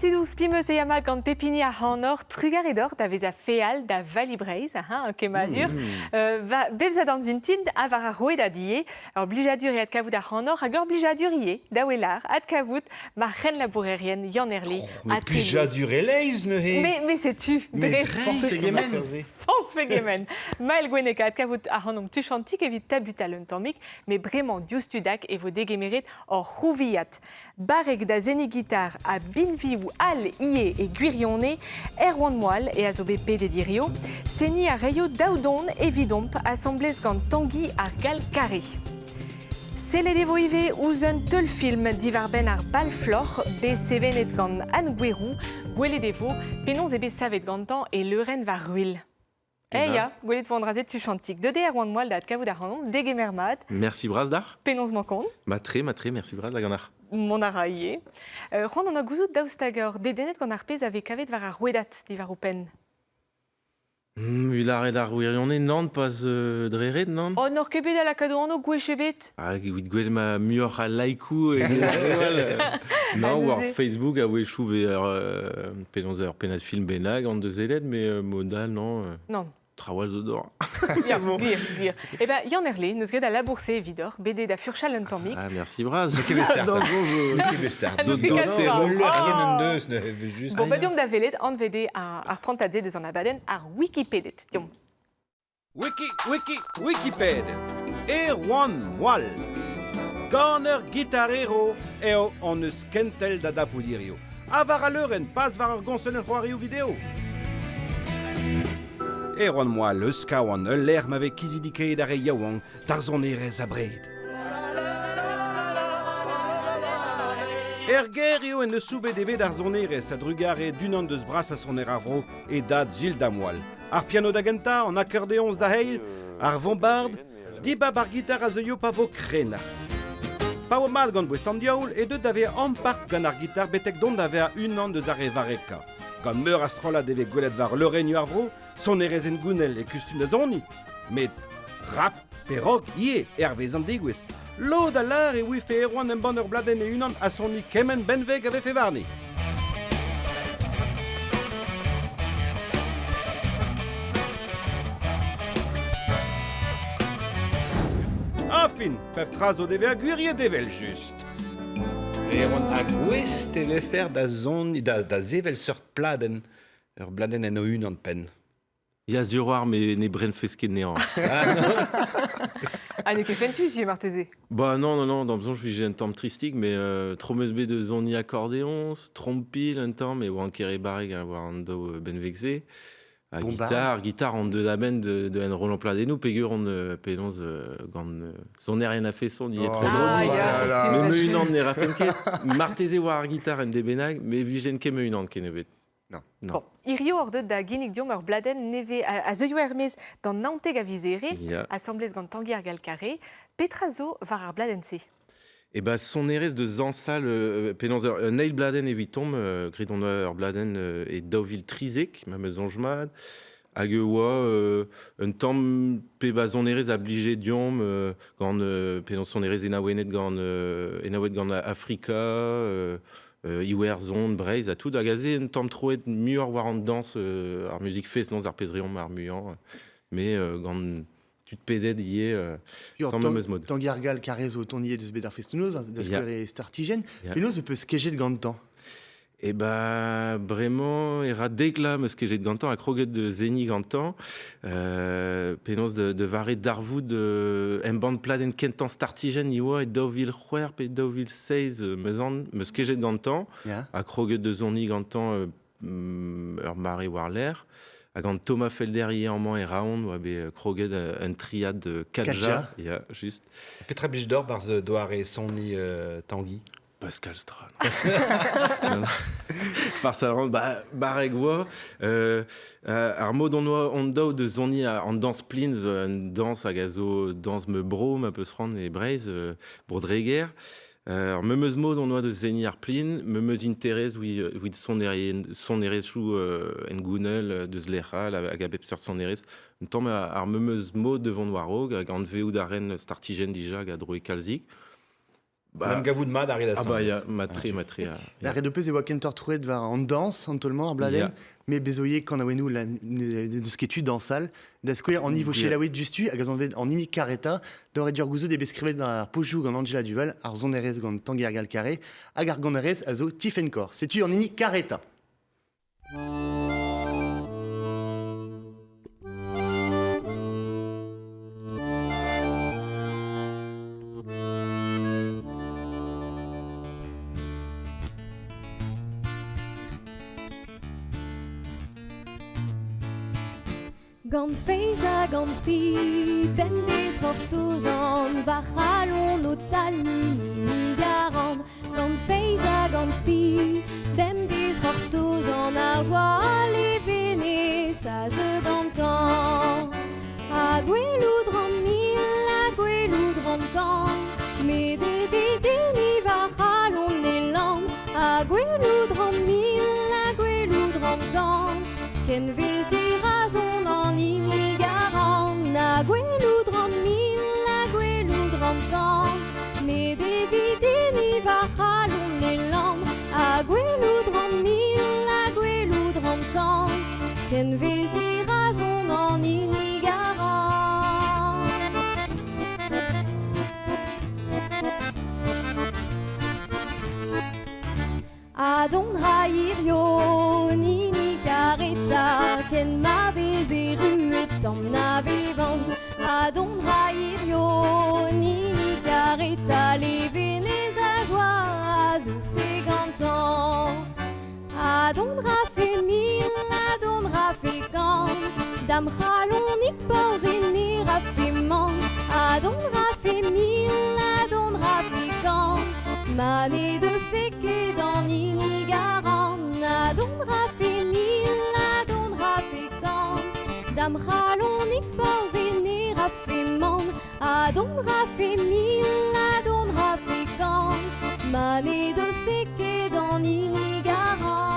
tudoù spimeus e ama gant pep hini ac'hanoc'h trugarez deoc'h da vezañ feal da Vali Breizh, hein, kemmadur. Va, bep sadorn vintin ha war ar rouedad ivez. Ur blijadur eo adkavout ac'hanoc'h hag ur blijadur ivez da welar adkavout ma c'henlabourerien Yann Herle oh, ha Plijadur e-leizh neuze. Mais setu, dre forzh pegement. Forzh pegement. Mael Gwenneg adkavout ac'hanomp tuchantik evit tabutal un tammig, met bremañ diouzhtu-dak e vo degemeret hor c'houviad. Barrek da seniñ gitar ha binvioù all ivez e gwirionez, Erwan Moal e a zo bet pedet hirio. Seniñ a raio daou don evidomp asambles gant Tangi ar Gall-Carré. Sellet e vo ivez ouzh un teulfilm diwar-benn ar bal-floc'h bet sevenet gant Anne Gouerou. Gwelet e vo penaos eo bet savet gantañ e leurenn war ruilh. Eh ya, gwelet vo an dra-se tuchantik. Deuet eo Erwan Moal da adkavout ac'hanomp, degemer mat. Merci bras d'ac'h. Penaos 'mañ kont? Matre, matre, merci bras da ganeoc'h. Mont a ra ivez. C'hoant on a gouzout daoust hag ur dedennet gant ar pezh a vez kavet war ar rouedad diwar ho penn. Evit lâret ar wirionez, nann, pas dre ret, nann. Oh, n'oc'h ket bet da lakaat ho anv gwech ebet? Ah, evit gwelet ma muioc'h a likeoù eget ar re all. Non, war Facebook a-wechoù vez ur penaos ur pennad film bennak an deus sellet, mais mod all, non. Non. Trawal zo d'or. Ya, gwir, gwir. Eh ben, Yann Herle, n'eus ket a labour-se evidoc'h, bet eo da furchal un tammig. Ah, merci bras. N'eo ket bet start. N'eo ket bet start. Zo doser ul lec'hienn en deus, neuze just. Bon, ba deomp da welet, anvet eo ar prantad-se deus an abadenn ar Wikipediet. Deomp. Wiki, wiki, Wikiped. Erwan Moal. Gant ur gitarero eo hon eus kentel da dapout hirio. Ha war al leurenn, pas war ur goñsolenn c'hoarioù video. Erwan Moal eus Kawan, ul lec'h ma vez kizidikaet ar re yaouank d'ar sonerezh abred. Er gêr eo en deus soubet e bed ar sonerezh a-drugarez d'unan deus brasañ soner ar vro, e dad Gilles Damoal. Ar piano da gentañ, an akordeoñs da eil, ar vombard, dibab ar gitar a zeuio pa vo krennard. Pa oa mat gant boest an diaoul e deuet da vezañ ampart gant ar gitar betek dont da vezañ unan deus ar re varrekañ. Gant meur a strollad e vez gwelet war leurennoù ar vro, sonerezh hengounel e kustum da soniñ. Met rap pe rock ivez hervez an degouezh. Lod a lâr e ouife Erwan embann ur bladenn e-unan ha soniñ kement benveg a vefe warni. Añfin, pep tra zo devezañ gwiriet evel-just. Erwan, ha gouest e vefer da zont, da, da sevel seurt pladenn, ur bladenn en o-unan penn? Ya sur war, mais ne brenfes ket anezhañ. Ah, n'eo ket fentus ivez marteze. Bah non, non, non, d'am soñj vije un tamm tristik, mais tro 'm eus bet da soniñ akordeoñs, trompilh un tamm, e oan ket re barrek hein, war an daou benveg-se. Ha gitar, gitar on deut a-benn de, de enrollan pladennoù peger on penaos gant sonerien a-feson ivez trop Ah, ya, Mais me-unan ne rafen ket. Marteze war ar gitar en debennak, mais vijen ket me-unan kennebeut. Non. Non. Bon, hirio oc'h deuet da ginnig deomp ur bladenn nevez a zeuio er-maez d'an 19 a viz Here, asambles gant Tangi ar Gall-Carré. Petra zo war ar bladenn-se? E ba sonerezh deus zañsal penaos un eil bladenn evitomp, graet hon doa ur bladenn e 2013, ma 'm eus soñj mat, hag e oa un tamm pe ba sonerezh a blije deomp gant penaos sonerezh enaouennet gant enaouet gant Afrika, Iwerzhon, Breizh ha tout, hag aze un tamm troet muioc'h war an dañs, ar muzik fest-noz, ar pezh reomp ar muiañ, mais gant tud pedet ivez, tamm memes mod. Tangi ar Gall karez o tont ivez deus bet ar fest-noz, da skouer e Startijenn. Penaos e peus kejet gantañ? E ba bremañ e ra dek la 'm eus kejet gantañ ha kroget da seniñ gantañ. Penaos da vare darvoud embann pladenn kentañ Startijenn e oa e 2006 pe 2007 'm eus an 'm eus kejet gantañ ha kroget da soniñ gantañ ur mare war-lerc'h. Ha gant Thomas Felder ivez amañ e Raon oa bet kroget un triad Kadja. Ya, just. Petra blij deoc'h barzh doare soniñ Tangi? Pascal Stran. Farz a ran, ba, barrek oa. Ar mod on oa on daou da soniñ an dañs plin zo un dañs hag a zo dañs ma bro, ma peus c'hoant e Breizh, Bro-Dreger. Ar memes mod on oa da seniñ ar plin, memes interest evit sonerien, sonerezhioù hengounel deus lec'h all hag a bep seurt sonerezh. Un tamm ar memes mod da vont war-raok hag anveout a ren startijenn dija hag a droe kalzik. Ba, N'am gavout mat ar ah ba ya, matre, matre. Ya. La red pez e oa kentoc'h troet war an dañs, an tolmañ ar bladenn, me bezoie kanaouennoù la, deus ket tu dañsal, da skouer an nivo selaouet justu hag a zanvet an hini kareta, d'or ur gouzout e bet skrivet ar pojoù gant Angela Duval, ar sonerez gant Tanguy Ar Galcaré, hag ar ganerez a zo Tifenkor. Setu an hini kareta. Gant feiz ha gant spi, bemdez c'hortozan, va c'halon o talmiñ ni garan. Gant feiz ha gant spi, bemdez c'hortozan, ar joa a levenez a zeu gantañ. Ha gwelout ran mil, ha gwelout ran kant, met evit denis va c'halon e lamm. Ha gwelout ran mil, ha gwelout ran kant, ken vez dirazon an hini garan. Ha gwelout ran mil, ha gwelout ran kant, met evit denis va c'halon e lamm. Ha gwelout ran mil, ha gwelout ran kant, ken vez dirazon an hini garan. Ha dont ra hirio nini kareta, ken ma vez erruet tamm na vevan. Ha dont ra hirio nini kareta, levenez a joa a zeufe gantañ. Ha dont ra fe mil, ha dont ra fe kant, da'm c'halonig porzh ne ra fe mann. Ha dont ra fe mil, ha dont ra fe kant, ma ne deufe ket an hini garan. Ha dont ra fe mil, ha dont ra fe kant, da'm c'halonig porzh ne ra fe mann. Ha dont ra fe mil, ha dont ra fe kant, ma ne deufe ket an hini garan.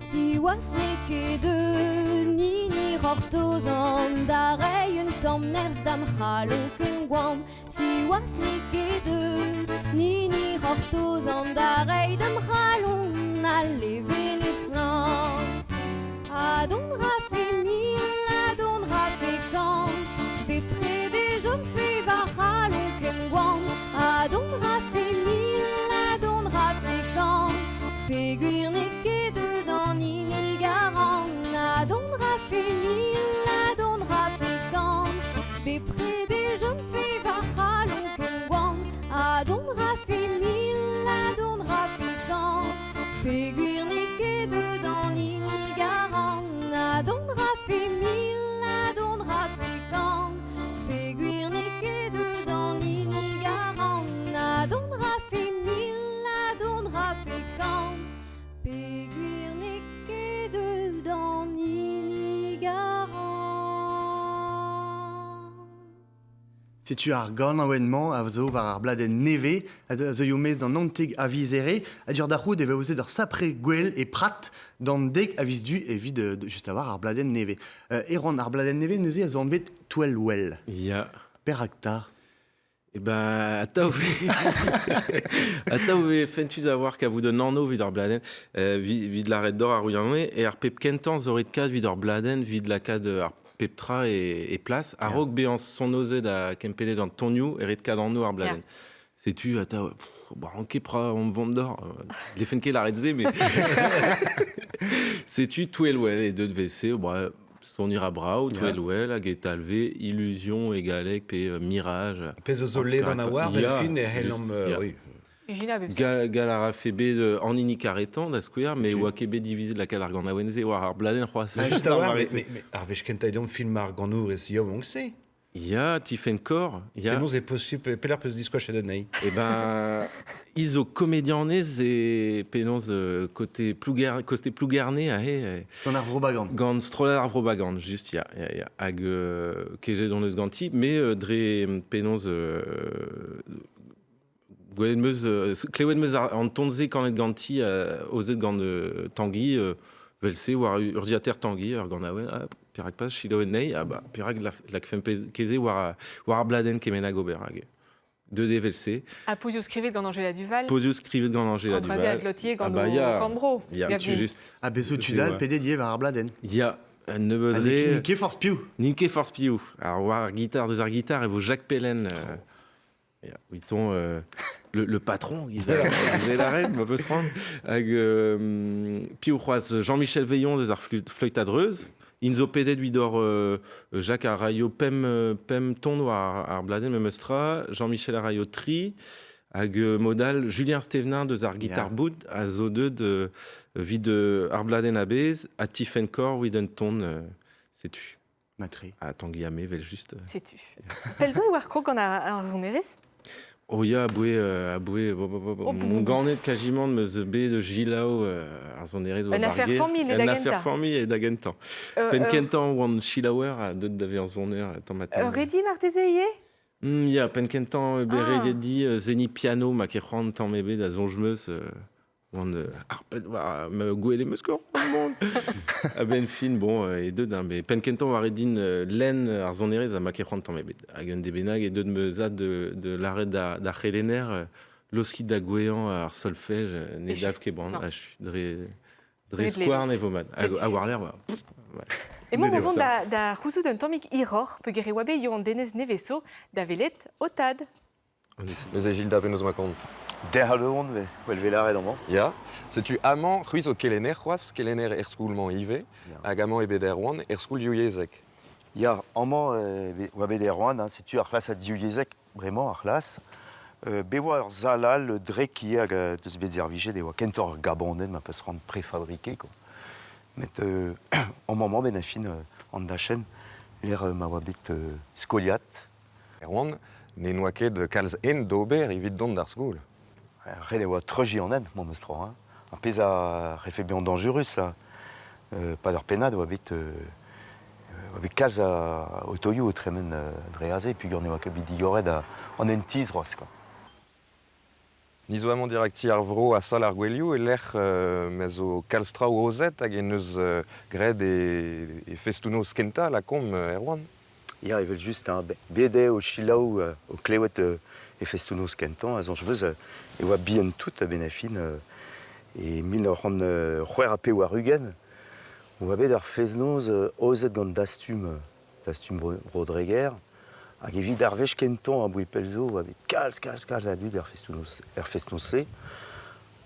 Siwazh n'eo ket un hini c'hortozan, da reiñ un tamm nerzh da'm c'halon ken gwan. Siwazh n'eo ket un hini c'hortozan, da reiñ da'm c'halon al levenez glan. Ha dont ra fe mil, ha dont ra fe kant, bepred e chomfe va c'halon ken gwan. Ha dont ra fe mil, ha dont ra fe kant, peogwir n'eo ket deut an hini garan. Ha dont ra fe mil, ha dont ra fe kant, bepred e chomfe va c'halon ken gwan. Ha dont ra fe mil, ha dont ra fe kant, peogwir n'eo ket deut an hini garan. Ha dont ra fe mil, ha dont ra fe kant, peogwir n'eo ket deut an hini garan. Ha dont ra fe mil, ha dont ra fe kant, peogwir n'eo ket deut an hini garan. Setu ar ganaouenn-mañ a zo war ar bladenn nevez, a zeuio maez d'an naontek a viz Here, ha dur da c'hoût e vo aozet ur sapre gwell e Prat d'an 10 a viz Du evit just a-walc'h ar bladenn nevez. Erwan, ar bladenn nevez neuze a zo anvet Touell Well. Ya. Perak 'ta? E ba, atav atav e fentus a war kavout un anv evit ar bladenn, evit lâret d'or ar ouianne, e ar pep kentañ zo ret kat evit ar bladenn, evit lakaat ar pep tra e plas, a-raok bezañ sonozet ha kempennet an tonioù, e ret kat anv ar bladenn. Setu atav, pff, an ket pra on vont d'or, dlefen ket lâret se, mais setu Touell Well e deut VC, ba, sonir a brav, Touell Well, hag e talve illusion e galleg pe mirage. Pezh a zo ledan a war, fin e c'hellomp... Oui. Gal a rafe bet an hini karetan da skouer, mais oa ket bet divizet lakaat ar ganaouenn-se war ar bladenn c'hoazh. Just a war, mais ar wech kentañ deomp film ar ganourez yaouank-se. Ya, Tifenn Kor, ya. Penaos eo posupl, pelec'h peus diskoachet anezhi? Eh ben, izo komedianez e penaos kote Plouger, koste Plougerne aze. Gant ar Vro-Bagan. Gant strollad ar Vro-Bagan, just, ya, ya, ya. Hag kejet hon eus ganti, me dre penaos gwelet 'meus, klevet 'meus an ton-se kanet ganti, aozet gant Tanguy, 'vel-se war urzhiataer Tanguy, ur ganaouenn, ah, perak pas selaou anezhi, ah bah, perak lakfemp ket se war ar bladenn kement hag ober hag deuet evel-se. Ha pozioù skrivet gant Angela Duval. Pozioù skrivet gant Angela Duval. An dra-se a gant ah o korn-bro. Ya, tu just. Ha bez zo tud all pedet ivez war ar bladenn. Ya, un nebeud re. N'int ket forzh piv. N'int ket forzh piv. Alors war ar gitar, deus ar gitar e vo Jacques Pellen. Ya, Witon, le patron, il va la ma peus c'hoant. Hag piv c'hoazh Jean-Michel Veillon deus ar fleüt a-dreuz. Int zo pedet evit hor Jacques a raio pemp ton war ar bladenn memes tra, Jean-Michel a raio tri, hag mod all Julien Stevenin deus ar gitar bout a zo deuet evit ar bladenn a-bezh, ha Tifenn Kor evit un ton, setu. Matre. Ha Tanguy Amé, vel just. Setu. Pell zo e oar krog gant ar sonerezh? Oh ya, aboue, aboue, oh, mon ganet quasiment meus bet gilaou ar sonerezh Un affaire familh e da gentañ. Un affaire familh e da gentañ. Penn kentañ oan chilaouer ha deut da vezañ soner tamm ha tamm. Redi marteze ivez? Ya, penn kentañ bet rediet di seniñ piano ma ket c'hoant tamm ebet a soñj 'meus. Oan ar penn war ma gwele 'meus ket c'hoant mont. A-benn fin, bon, e deut hein, met penn kentañ oa ret din lenn ar sonerezh ha ma ket c'hoant tamm ebet. Hag un de bennak e deut ma zad de lâret d'ar c'helenner laoskit da gouezhañ ar solfège ne dalv ket brant. Ha dre dre skouarn e vo mat. Ha war-lerc'h, ouais. Emaomp o vont da c'houzout un tammig hiroc'h peogwir e oa bet Yoann Denez nevezo da welet ho tad. Neuze Gilda, penaos 'ma kont? Derc'hel on vel 'vez lâret amañ. Ya, setu amañ c'hwi zo kelenner c'hoazh, kelenner er skol-mañ ivez, hag amañ eo bet Erwan er skol divyezhek. Ya, amañ e oa bet Erwan, hein, setu ar c'hlasad divyezhek bremañ, ar c'hlas. Bet oa ur sal all drek ivez hag deus bet servijet e oa kentoc'h ur gabonenn ma peus c'hoant préfabriqué quoi. Met amañ 'mañ benn ar fin an dachenn lec'h ma oa bet skoliad. Erwan ne n'oa ket kalz hent d'ober evit dont d'ar skol. Ret e oa treuziñ an hent memes tra. Hein. Ar pezh a refe bezañ dañjerus, pad ur pennad oa bet oa bet kalz a otoioù o tremen dre aze peogwir ne oa ket bet digoret an hent-tizh c'hoazh quoi. Ni zo amañ dirak ti ar vro ha sal ar gouelioù e-lec'h ma zo kalz traoù aozet hag en deus graet e festoù-noz kentañ lakaomp Erwan. Ya, evel-just, hein, bet eo o selaou, o klevet e festoù-noz kentañ, a soñj 'meus e oa bihan-tout a-benn ar fin e 1986 oa bet ur fest-noz aozet gant Dastum Dastum Bro-Dreger. Hag evit ar wech kentañ aboe pell zo oa bet kalz, kalz, kalz a dud er festoù-noz, er fest-noz-se.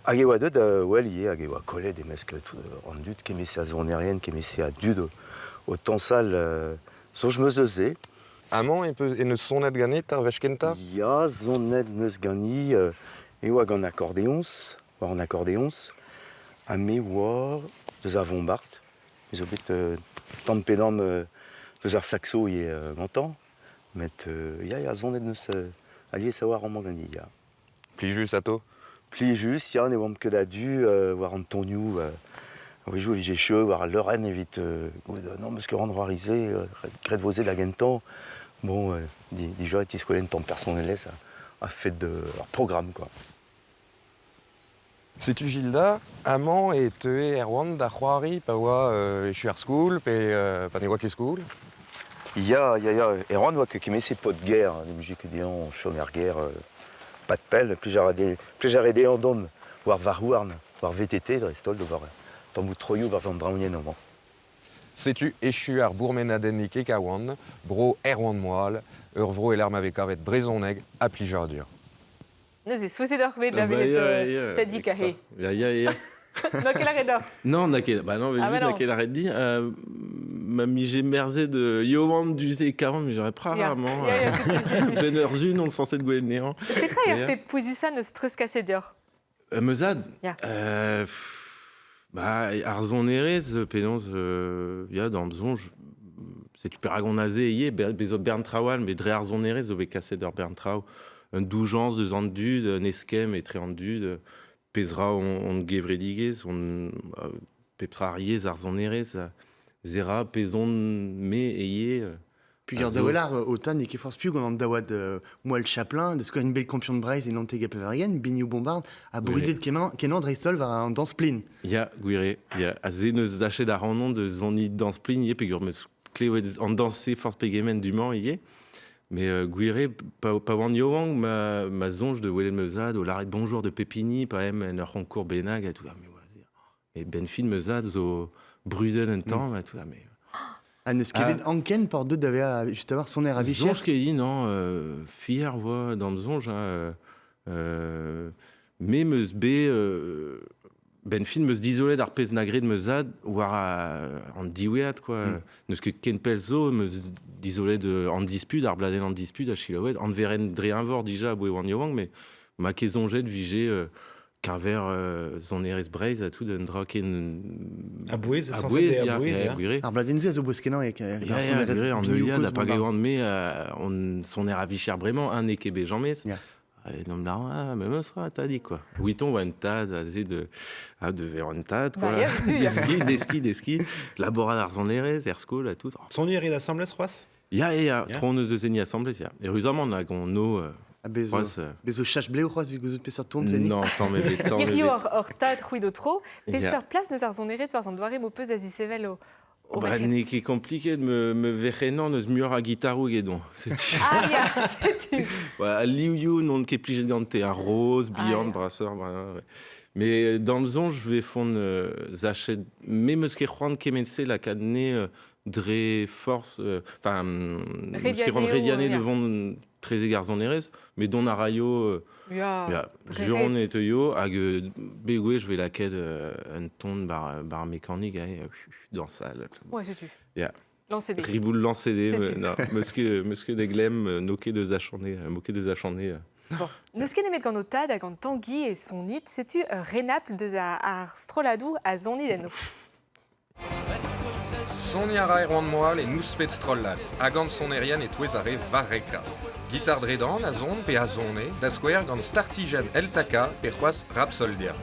Hag e oa deuet well ivez, hag e oa kollet e-mesk an dud, kement-se a sonerien, kement-se a dud o tañsal. Soñj 'm eus deus se. Amañ e neus sonet ganit ar wech kentañ? Ya, sonet 'm eus gani e oa gant akordeoñs, war an akordeoñs, ha me oa deus ar Vombard. Me zo bet tamm pe damm deus ar saxo ivez gantañ, met ya, ya, sonet 'neus alies a-walc'h amañ ganin, ya. Plijus atao? Plijus, ya, ne oamp ket a-du war an tonioù. A-wezhioù e vije cheu war al leurenn evit non, 'meus ket c'hoant c'hoari se, graet 'vo se da gentañ. Bon, dija e tiskouelen tamm personelezh a-fet ar programm, quoi. Setu Gilda, amañ e teue Erwan da c'hoari pa oa echu ar skol pe pa ne oa ket skol. Ya, ya, ya, Erwan oa ket kement-se paotr-gêr, ne blije ket dezhañ chom er gêr pas de pell, plij a ra dezhañ dont war varc'h-houarn, war VTT dreist-holl d'ober tammoù troioù war an draoñienn amañ. Setu echu ar bourmenadennig e Kawan, bro Erwan Moal, ur vro e-lec'h ma vez kavet brezhoneg ha plijadur. Neuze, souezhet oc'h bet da welet Tadig aze. Ya, ya, ya. N'a ket lâret deoc'h. Non, n'a ket, bah non, mais juste n'a ket lâret dit. Ma mije merzet Yoann du-se 40, mais j'aurais pas rarement. Ben ur zun on censé de gwelet anezhañ. Petra eo ar pep pouezusañ n'eus treuzkaset deoc'h? Ma zad? Bah, ar sonerezh, penaos, ya, d'am soñj, Setu perak on aze ivez, bez zo bern traoù all, met dre ar sonerezh zo bet kaset ur bern traoù. Un doujañs deus an dud, un eskemm etre an dud, pezh ra hon gevredigezh, hon pep tra ar yezh, ar sonerezh, se ra pezh on me ivez. Pugur daouelar o n'eo ket forzh piv gant an daouad Moal Chaplin, da skouer bet kampion Breizh e Nanteg ha Pevarien, Biniou Bombard, ha brudet kenañ dreist-holl war an dañs-plin. Ya, gwir eo. Ya, aze neus dachet ac'hanon da soniñ dañs-plin ivez, peogwir 'meus klevet an dañs-se forzh pegement du-mañ ivez. Mais gwir eo, pa oan yaouank, ma soñj da welet ma zad o lâret bonjour de pep hini, pa em en ur c'honkour bennak, ha tout. Ah, mais ben fin ma zad zo brudet un tamm, ha tout. Ah, mais... Ha n'eus ket bet anken por deut da vezañ just a-walc'h soner a vicher? Soñj ket din, non, fier 'voa d'am soñj, hein, me 'meus bet benn fin 'meus dizolet ar pezh 'na graet ma zad war an diwezhat quoi. N'eus ket ken pell zo 'meus dizolet an disput, ar bladenn an disput a selaouet, anveren dre eñvor dija aboe oan yaouank, mais ma ket soñjet 'vije keñver sonerezh Breizh ha tout un dra ken A-bouez, sañset eo a-bouez, ya. Gwir Ar bladenn-se a zo bouez-kenañ ar sonerezh an heuliad ha pa gavan me on soner a vicher bremañ, un n'eo ket bet james. Et non, ah, memes tra, t'as dit quoi. Witon oa un tad aze de, ah, de ver un tad, quoi. Bah, deski, deski, deski. Laborat ar sonerezh, er skol ha tout. Soniñ a rit asambles c'hoazh? Ya, ya, ya, tro hon eus eus enni asambles, ya. Eüruzamant hag on o Ha bez c'hoazh. Bez zo chach blev c'hoazh evit gouzout peseurt ton seniñ? Non, tamm ebet, tamm Hiziv ebet. Hor tad c'hwi d'ho tro, peseurt plas n'eus ar sonerezh war an doare m'ho peus da zisevel ho Bah, n'eo ket compliqué me verc'hennañ n'eus muioc'h a gitaroù egedon. Setu. Ah ya, setu. Ouais, al livioù n'on ket plijet gante, ar roz, bihan, brasoc'h, ouais. Mais d'am soñj je vais font zachet me 'meus ket c'hoant kement-se lakaat ne dre forzh enfin 'meus ket c'hoant rediañ de vont trezek ar sonerezh, mais dont a raio ya, sur e teuio hag bet gwech 'vez lakaet un ton bar mekanik dañsal. Ouais, setu. Ya. Lañs CD. Riboul lañs CD, non, meus ket da glemm, n'o ket deus achanné, mo ket deus achanné. Bon. N'eus ket nemet gant ho tad hag an Tanguy e sonit, setu ur renabl deus ar strolladoù a sonit enno. Soniñ a ra Erwan Moal e nouspet strollad, ha gant sonerien e-touez ar re varrekañ. Gitar dre-dan a son pe a sone, da skouer gant Startijenn El Taka pe c'hoazh Rapsoldia.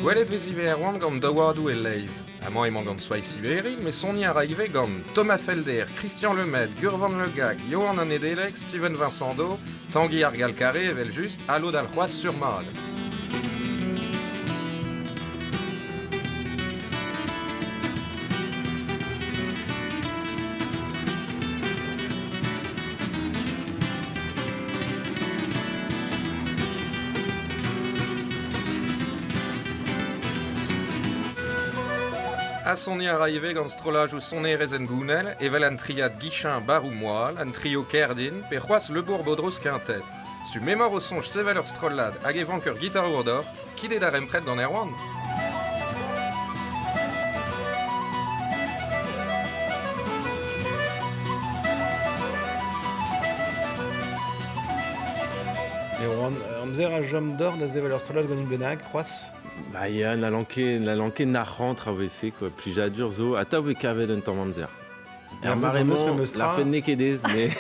Gwelet 'vez ivez Erwan gant daouadoù e-leizh. Amañ emañ gant Soaig Siberi, met soniñ a ra ivez gant Thomas Felder, Christian Lemaitre, Gurvan Le Gag, Yoann an Nedeleg, Steven Vincent Tanguy ar Galcaré evel-just, ha lod all c'hoazh sur-mat. Ha soniñ a ra ivez gant strollajoù sonerezh hengounel evel an triad Guichin Barou-Moal, an trio Kerdin pe c'hoazh Le Bourg-Baudros Quintet. Su m'emañ o soñj sevel ur strollad hag e vank ur gitarour deoc'h, kit e darempred gant Erwan. Erwan, amzer a chom deoc'h da sevel ur strollad gant un bennak c'hoazh? Ba ya, n'hallan ket, n'hallan ket nac'hañ traoù-se quoi. Plijadur zo, atav e kavet un tamm amzer. Er mare-mañ, la fête n'eo ket aes, mais...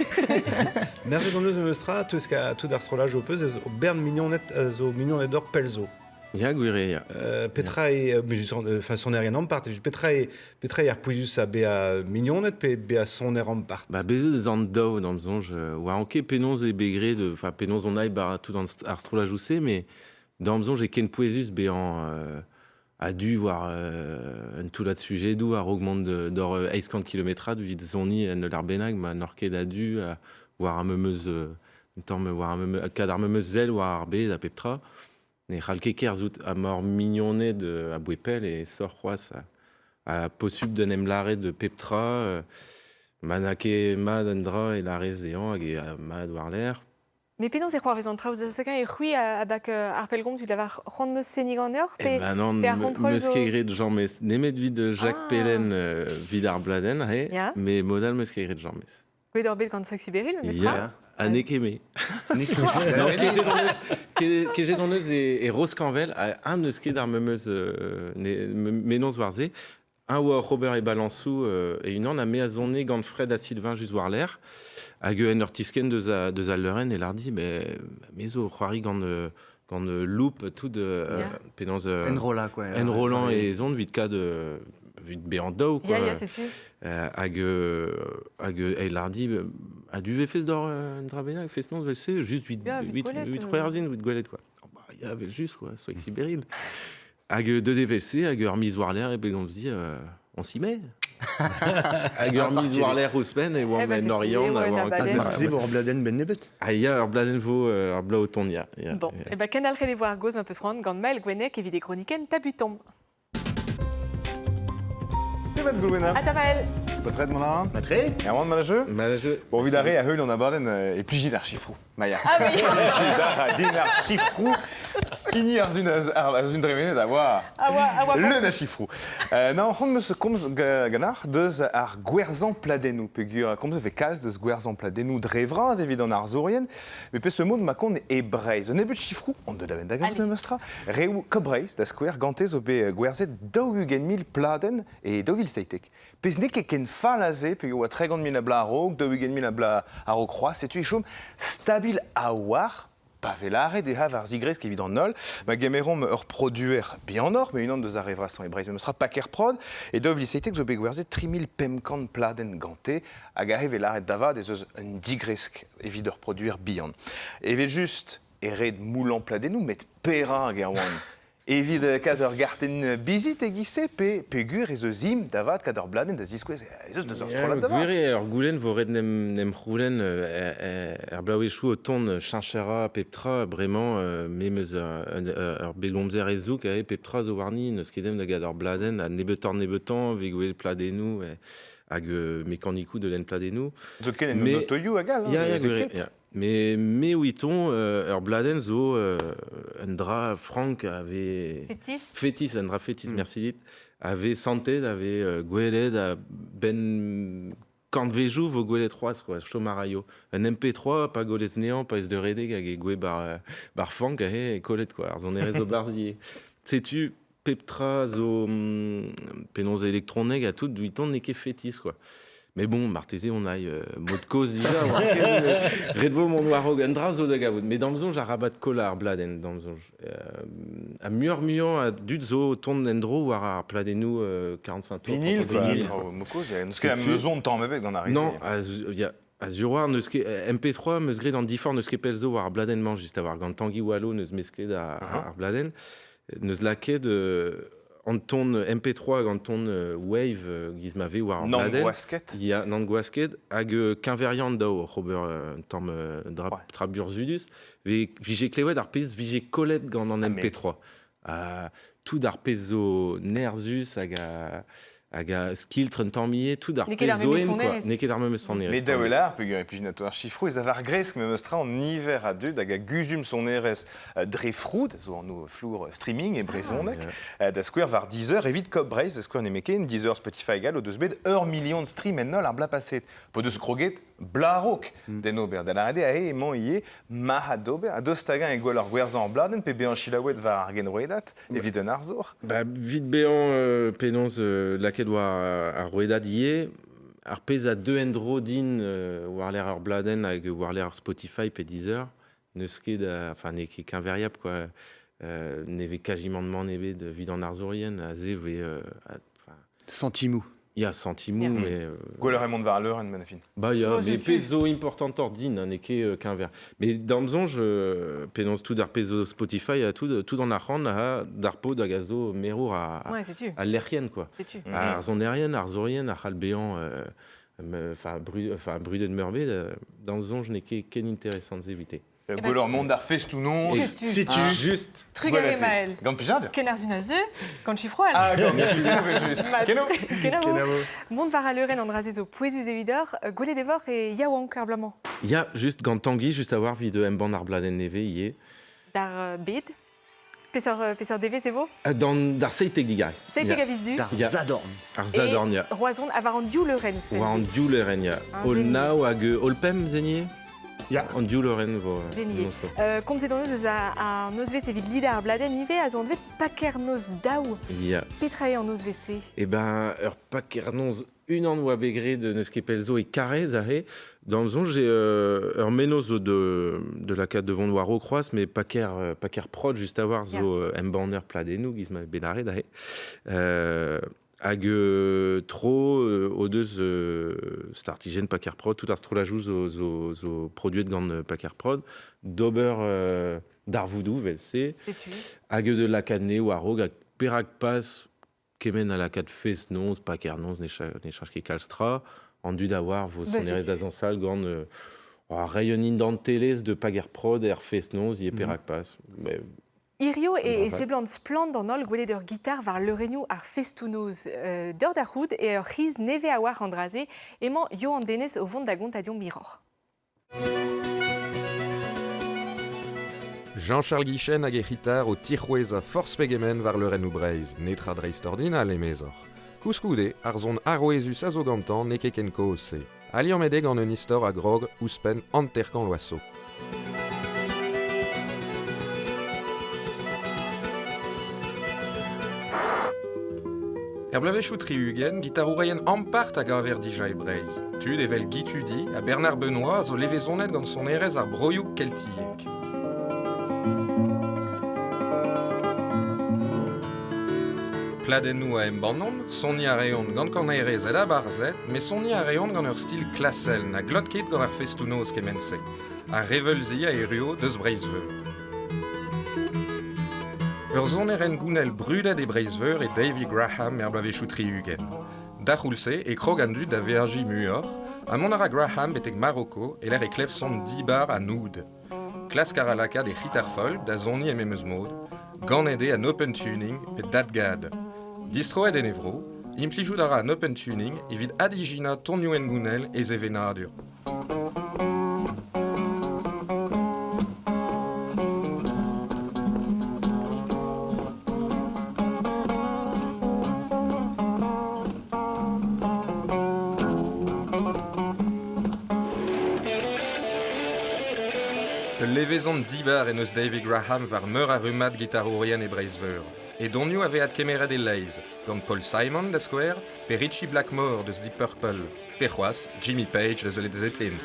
Merzet hon eus memes tra, teus tout ar strollaj ho peus, zo bern mignoned zo mignoned d'or pell zo. Ya, gwir eo, ya. Petra eo, enfin, sonerien ampart, petra eo, petra eo ar pouezusañ bezañ mignoned pe bezañ soner ampart? Ba, bez' eus an daou, d'am soñj. Oa ket penaos eo bet graet, enfin, penaos on aille bar tout ar strollajoù-se, mais d'am soñj eo ken pouezus bezañ a-du war un toullad sujedoù a-raok mont d'hor eizh kant kilometrad evit soniñ en ul bennak ma n'oc'h ket a-du war ar memes tamm war ar memes kad ar memes sell war ar bed ha pep tra. Ne c'hall ket kerzhout ha ma mignoned a-bouez pell e soc'h c'hoazh ha posupl d'en em lâret pep tra. Ma n'a ket mat un dra e lârez dezhañ hag eo mat war-lerc'h. Met penaos e c'hoarvez an traoù da sekañ e c'hwi a bak ar pellgomz evit lavar c'hoant 'meus seniñ ganeoc'h pe Eh ben non, pe ar c'hontrol meus zo ket graet james. Nemet evit Jacques Ah. Pellen 'vit ar bladenn, he, Ya. met mod all 'meus ket graet james. Bet oc'h bet gant Soig Siberil, memestra? Ya, ha n'eo ket me. N'eo ket- Non, kejet hon eus, kejet hon eus e, e Roscanvel, ha un n'eus ket ar memes menoz war se. Un oa oc'h ober e balañsoù e-unan ha me a zone gant Fred ha Sylvain just war-lerc'h. Hag en ur tiskenn deus, a, deus al leurenn e lardi, mais me zo c'hoari gant, gant Loop tout penaos Enrollañ quoi. Enrollañ e zon evit kad evit bezañ daou quoi. Ya, ya, setu. Hag hag e lardi a du vefes d'or un dra bennak fest-noz vel-se just evit Ya, evit evit gwelet, evit c'hoarzhin evit gwelet quoi. Oh, bah, ya, vel just quoi, soig Siberil. Hag deut evel-se, hag ur miz war-lerc'h eo bet gant zi, on s'y met. Hag ur miz war-lerc'h ouzhpenn e oamp Eh ben, en setu, Oriant. e oa a un oa abadenn. Marteze vo ur bladenn ben nebeut. Ah ya, ur bladenn vo ur bloaz o tont, ya. ya, Bon, ya. eh ben, kendalc'het e vo ar gaoz ma peus c'hoant gant Maël Gwennec evit e gronikenn Tabutomp. Demat Goulwena. Ha da Maël. Potred mon Matre Erwan Malajeu Malajeu. Bon, evit ar re a heul an abadenn e plijit ar chifroù. Maia. Ah oui. Plijit ar din ar chifroù. Hini ar zun, ar zun dremenet a oa A oa, a oa leun a chifroù. Non, c'hoant meus komz ganac'h deus ar gwerzhañ pladennoù peogwir komz e vez kalz deus gwerzhañ pladennoù dre vras evit an arzourien, met peseurt mod ma kont e Breizh. Un nebeud chifroù, on deut a-benn da gaout memes tra, reoù Coop Breizh, da skouer, gante zo bet gwerzhet 40 000 pladenn e 2017. Pezh n'eo ket ken fall aze, peogwir oa 30 000 a bloaz a-raok, 40 000 a bloaz a-raok c'hoazh, setu e chom stabil a-walc'h, pa vez lâret e hav ar zigresk evit an holl, ma gemeromp ur produer bihanoc'h, met unan deus ar re vrasañ e Breizh memestra, Paker Prod, e 2017 zo bet gwerzhet 3500 pladenn gante, hag aze vez lâret da vat ez eus un digresk evit ur produer bihan. Evel-just e red moullañ pladennoù, met perak, Erwan? Evit kad ur gartenn bizit e-giz-se pe peogwir ez eus imp da vat kad ur bladenn da ziskouez ez eus deus ur strollad da vat. Gwir eo, ur goulenn vo ret n'em c'houlenn er bloavezhioù o tont cheñchera pep tra bremañ me 'm eus ur bellgomzer hezoug aze pep tra zo warni n'eus ket ezhomm da gad ur bladenn ha nebeutoc'h-nebeutañ 'vez gwelet pladennoù hag mekanikoù da lenn pladennoù. Zoken en otoioù hag all, Ya, ya, ne vez gwir eo, ket. ya. Mais me ouiton ur bladenn zo un dra frank a vez... Fetis. Fetis, un dra fetis, merci dit. A vez santet, a vez gwelet, a benn kantvejoù vo gwelet c'hoazh, quoi, chom a raio. Un MP3, pa golez neañ, pa ez de redek hag e gwe bar, bar fank, aze, e kollet, quoi. Ar sonerezh zo barzh Setu pep tra zo penaos elektronek ha tout, ouiton n'eo ket fetis, quoi. Mais bon, marteze on aille mod kozh dija, war ket, ret vo mont war-raok, un dra zo da gavout. Mais d'am soñj arabat kollañ ar bladenn, d'am soñj. Ha muioc'h-muiañ a dud zo o tont en-dro war ar pladennoù 45 tours. Vinyle, quoi. Vinyle. Traoù mod kozh, ya. N'eus ket Setu- am zon tamm ebet gant ar re-se. Non, a, ya, a sur war n'eus ket MP3 'meus graet an diforc'h n'eus ket pell zo war ar bladenn-mañ just a war gant Tangi Wallo n'eus mesklet ar bladenn. N'eus lakaet an ton MP3 hag an ton Wave giz ma vez war ar bladenn. Nann-gwasket. Ya, nann-gwasket hag keñveriañ an daou oc'h ober un tamm dra, tra burzhudus. Ve vije klevet ar pezh vije kollet gant an MP3. Tout ar pezh zo nerzhus hag a hag a skiltr un tamm ivez, tout ar N'eo ket pezh ar zo memes en, quoi. sonerezh. N'eo ket ar memes sonerezh. Met daou eo peogwir e plij ar chifroù, ez a war gresk memes tra an niver a dud hag a guzum sonerezh dre froud, zo anv flour streaming e brezhoneg, da skouer war Deezer, evit Coop Breizh, da skouer nemeken, Deezer, Spotify hag all o deus bet ur milion stream en holl ar bloaz paset. P'o deus kroget bloaz a-raok d'en ober. Da lâret eo aze emañ ivez marc'had d'ober. Ha daoust hag-eñ e gwell ur gwerzhañ ar bladenn pe bezañ selaouet war ar genrouedad evit un arzour? Ba, 'vit bezañ penaos lakaet war ar rouedad ivez, ar pezh a deu en-dro din war-lerc'h ur bladenn hag war-lerc'h Spotify pe Deezer, n'eus ket, enfin n'eo ket keñveriabl quoi. Ne vez kazimant mann ebet evit an arzourien, aze 'vez enfin, Santimoù. Ya, santimoù, mais Gwelloc'h eo mont war al leurenn, ma fin. Ba ya, Oh, mais setu. pezh zo importantoc'h din, ha n'eo ket keñver. Mais d'am soñj, penaos tout ar pezh zo Spotify ha tout, tout an arc'hant a d'ar paotr hag a zo merour a, Ouais, setu. a lec'hienn, quoi. Setu. Ar sonerien, ar zorien a c'hall bezañ enfin, brudet meurbet, d'am soñj n'eo ket ken interesant evite. Gwelloc'h mont d'ar festoù-noz. Setu. Setu. Just. Trugarez Maël. Gant plijadur. Ken ar sun a zeu, gant chifroal. Ah, gant chifroal, evel-just. Mat. Kenavo. Kenavo. Kenavo. Mont war al leurenn an dra-se zo pouezus evidoc'h, gwelet e voc'h e yaouank ar bloaz-mañ. Ya, just gant Tanguy, just a war 'vit embann ar bladenn nevez ivez. D'ar bed. Peseurt, peseurt devezh e vo? D'an, d'ar 17 digarez. 17 a viz Du. D'ar Ya. Zadorn. Ar Zadorn, ya. Roazhon ha war an div leurenn ouzhpenn. War an div leurenn, ya. Un Ol zenier. nav hag ol pemp zenier? Ya. An div leurenn vo. Zenier. non, ça. Komzet hon eus eus ar nozvezh evit lidañ ar bladenn ivez, a zo anvet Paker-noz daou. Ya. Petra eo an nozvezh-se? Eh ben, ur paker-noz unan oa bet graet n'eus ket pell zo e Karez aze. D'am soñj eo ur mennozh zo de, de lakaat de vont war ho kroaz, met paker, paker prod just a-walc'h zo embanner pladennoù giz ma bet lâret aze. Hag tro o deus startijenn Paker Prod, tout ar strollajoù zo, zo, zo produet gant Paker Prod, d'ober darvoudoù 'vel-se. Setu. Hag de lakaat anezho war-raok hag perak pas kement a lakaat fest-noz, paker-noz, ne cheñch ket kalz tra. An dud a oar vo sonerezh da zañsal gant ar reiñ un identelezh de Pager Prod er fest-noz, ivez perak pas. Mais, Hirio e seblant splann d'an holl gwelet ur gitar war leurennoù ar festoù-noz. Deur da c'hoût e ur c'hiz nevez a-walc'h an dra-se, emañ Johan Denez o vont da gontañ deomp hiroc'h. Jean-Charles Guichen hag e c'hitar o tic'houezañ forzh pegement war leurennoù Breizh, netra dreistordinal emezoc'h. Koulskoude, ar son arouezus a zo gantañ n'eo ket ken kozh-se. Aliammet eo gant un istor a grog ouzhpenn 50 vloaz zo. Er bloavezhioù 60, gitarourien ampart a gaver dija e Breizh. Tud evel Guy Tudy ha Bernard Benoît a zo levezonet gant sonerezh ar broioù keltiek. Pladennoù a embannont, soniñ a reont gant kanerezed ha barzhed, met soniñ a reont gant ur stil klasel na glot ket gant ar festoù-noz kement-se. Ar reveulzi a erruo deus Breizh-Veur. Ur soner hengounel brudet e Breizh-Veur eo Davy Graham er bloavezhioù 60. D'ar c'houlz-se e krog an dud da veajiñ muioc'h, ha mont a ra Graham betek Maroko e-lec'h e klev son dibar an oud. Klask a ra lakaat e c'hitar folk da soniñ e memes mod, ganet eo an open tuning pe dadgad. Distroet en e vro, implijout a ra an open tuning evit adijinañ tonioù hengounel e sevenadur. Ul levezon dibar en deus Davy Graham war meur a rummad gitarourien e Breizh-Veur. E donioù a vez adkemeret e-leizh, gant Paul Simon da skouer, pe Ritchie Blackmore deus Deep Purple, pe c'hoazh Jimmy Page deus Led Zeppelin.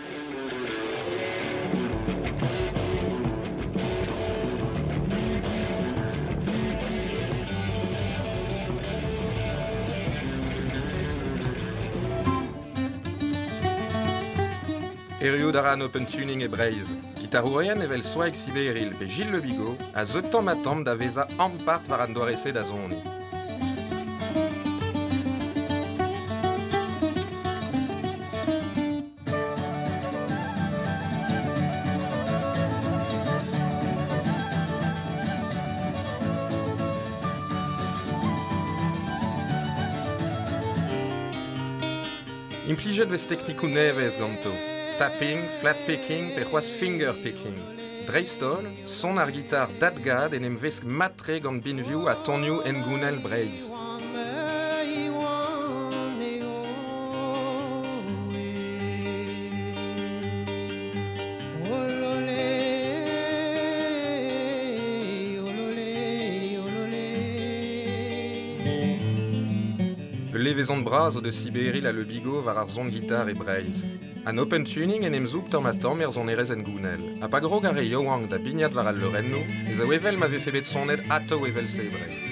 Erruout a ra an open tuning e Breizh. Gitarourien evel Soaig Siberil pe Gilles Le Bigot a zeu tamm-ha-tamm da vezañ ampart war an doare-se da soniñ. Implijet 'vez teknikoù nevez ganto, tapping, flat picking pe c'hoazh finger picking. Dreist-holl, son ar gitar dadgad en em vesk mat-tre gant binvioù ha tonioù hengounel Breizh. Ul levezon bras o deus Siberil ha Le Bigot war ar son gitar e Breizh. An open tuning en em zoug tamm-ha-tamm er sonerezh hengounel. Ha pa grog ar re yaouank da bignat war al leurennoù ez eo evel ma vefe bet sonet atav evel-se e Breizh.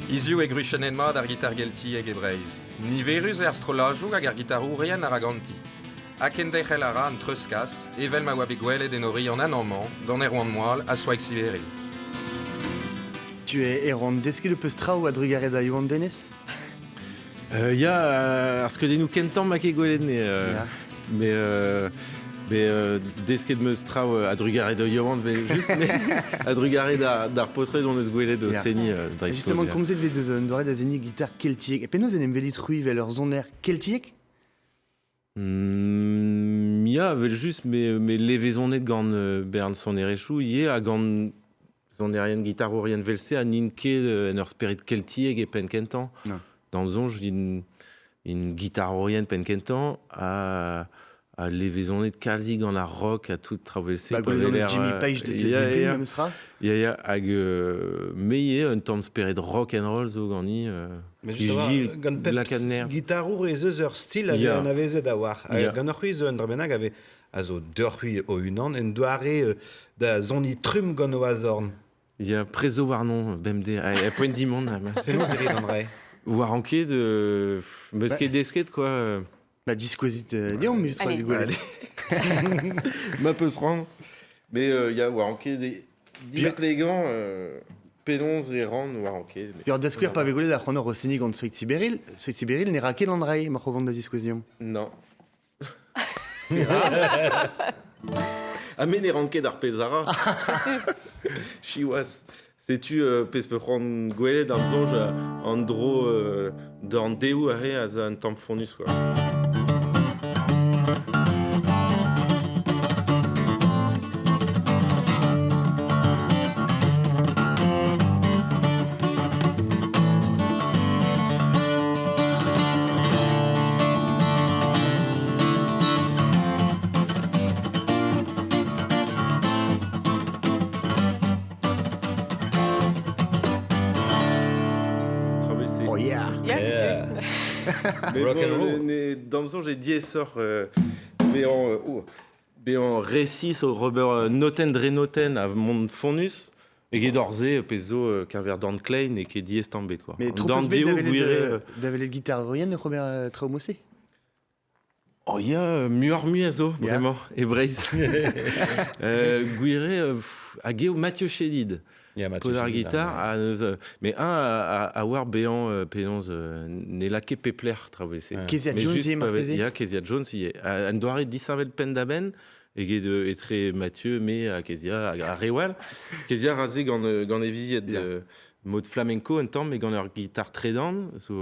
Hiziv eo gwriziennet mat ar gitar geltiek e Breizh. Niverus eo ar strollajoù hag ar gitarourien a ra ganti. Ha kenderc'hel a ra an treuzkas, evel ma oa bet gwelet en Oriant amañ, gant Erwan Moal ha Soaig Siberil. Tu es Erwan, desket peus traoù a-drugarez da Yoann Denez? Ya, ar skeudennoù kentañ ma ket gwelet, mais, mais, mais desket 'meus traoù a-drugarez da Yoann, just, mais a-drugarez d'ar paotred hon eus gwelet o seniñ dreist-holl. Justement, komzet vez deus un doare da seniñ gitar keltiek. E penaos en em welit c'hwi 'vel ur soner keltiek? Ya, evel-just, me levezonet gant bern sonerezhioù ivez ha gant sonerien gitarourien 'vel-se ha n'int ket en ur spered keltiek e penn-kentañ. D'am soñj int gitarourien penn-kentañ ha ha levezonet kalzik gant ar rock ha tout traoù 'vel-se. Bah, pa gwelet weler, Jimmy Page de Led Zeppelin, memes tra? Ya, ya, hag me ivez un tamm spered rock and roll zo ganin. Mais justement, gant pep gitarour ez eus ur stil a vez anavezet a-walc'h. Gant ur c'hwi zo un dra bennak a vez a zo deoc'h-c'hwi ho-unan, un doare da soniñ trumm gant ho azorn. Ya, prezo warnon bemdez, a poent dimont. Penaos e rit an dra? War an ket, meus ket desket, quoi. Bah, diskouezit deomp, evit Allez. gwelet. Ma peus c'hoant. Mais ya, war an ket, displegañ penaos e ran war an ket. Ur da skouer pa vez gwelet ar c'honor o seniñ gant Soig Siberil, Soig Siberil ne ra ket an dra ma c'hovant da ziskouez deomp. Non. Ah, me ne ran ket ar pezh a ra. Siwazh. Setu pezh pe c'hoant gwelet am soñj an dro d'an deoù aze a za un tamm fonnus quoi. Traversé. Oh yeah! Ya, setu. Mais Rock bon, and roll. d'am soñj eo diaesoc'h bezañ oh, bezañ resis o ober notenn dre notenn a mont fonnus eget hor-se pezh zo keñver dorn kleiz n'eo ket diaes tamm bet quoi. Mais An trop dorn eus bet dehoù da welet, gwir da welet gitarourien oc'h ober traoù mod-se? Oh ya, muioc'h-mui a zo bremañ e Breizh. Gwir eo, hag eo Mathieu Chédid, Ya, Mathieu paotr ar Chédid, gitar, ah, ha neuze, mais un a oar bezañ penaos ne lak ket pep lec'h traoù evel-se. Kezia Mais Jones juste ivez pa vez- marteze? Ya, Kezia Jones ivez. Un doare disheñvel penn-da-benn eget etre Mathieu, me ha Kezia hag ar reoù all. Kezia raze gant, gant e vizied mod flamenco un tamm, mais gant ur gitar tredan, zo